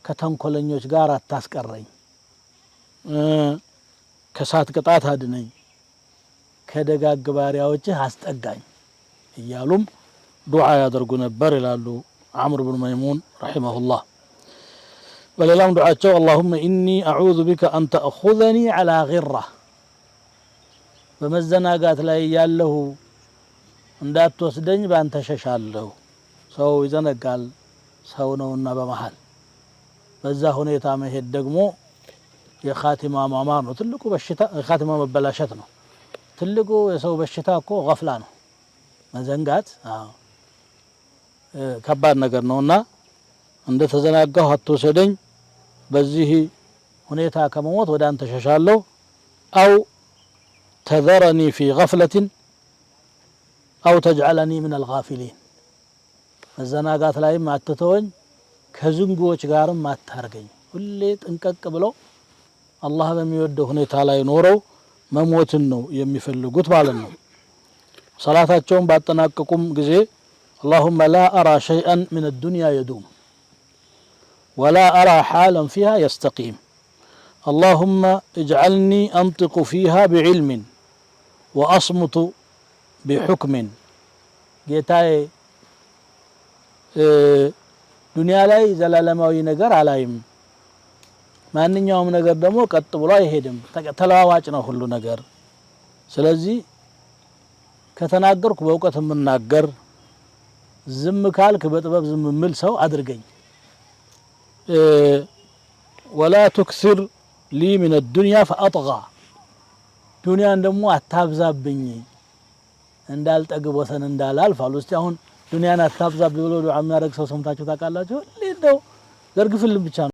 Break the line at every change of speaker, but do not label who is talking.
ከተንኮለኞች ጋር አታስቀረኝ፣ ከእሳት ቅጣት አድነኝ፣ ከደጋግ ባሪያዎችህ አስጠጋኝ እያሉም ዱዓ ያደርጉ ነበር ይላሉ ዓምር ብን መይሙን رحمه الله። በሌላም ዱዓቸው اللهم إني أعوذ بك أن تأخذني على غرة፣ በመዘናጋት ላይ ያለሁ እንዳትወስደኝ ባንተ ሸሻለሁ። ሰው ይዘነጋል፣ ሰው ነውና በመሃል በዛ ሁኔታ መሄድ ደግሞ የኻቲማ ማማር ነው። ትልቁ በሽታ የኻቲማ መበላሸት ነው። ትልቁ የሰው በሽታ እኮ ገፍላ ነው፣ መዘንጋት። አዎ፣ ከባድ ነገር ነውና እንደ ተዘናጋሁ አትወሰደኝ፣ በዚህ ሁኔታ ከመሞት ወደ አንተ ሸሻለሁ። أو تذرني في غفلة أو تجعلني من الغافلين፣ መዘናጋት ላይም አትተወኝ፣ ከዝንጉዎች ጋርም አታርገኝ። ሁሌ ጥንቀቅ ብለው አላህ በሚወደው ሁኔታ ላይ ኖረው መሞትን ነው የሚፈልጉት ማለት ነው። ሰላታቸውን ባጠናቀቁም ጊዜ اللهم لا أرى شيئا من الدنيا يدوم ولا أرى حالا فيها يستقيم اللهم اجعلني أنطق فيها بعلم وأصمت بحكم። ጌታዬ፣ ዱንያ ላይ ዘላለማዊ ነገር አላይም። ማንኛውም ነገር ደግሞ ቀጥ ብሎ አይሄድም። ተለዋዋጭ ነው ሁሉ ነገር። ስለዚህ ከተናገርኩ በእውቀት የምናገር፣ ዝም ካልክ በጥበብ ዝም የምል ሰው አድርገኝ። ولا تكثر لي من الدنيا فأطغى፣ ዱንያን ደግሞ አታብዛብኝ እንዳልጠግብ ወሰን እንዳላልፍ አሉ። እስቲ አሁን ዱንያን አታብዛብኝ ብሎ ዱዓ የሚያደርግ ሰው ሰምታችሁ ታውቃላችሁ? ሁሌ እንደው ዘርግፍልን ብቻ ነው።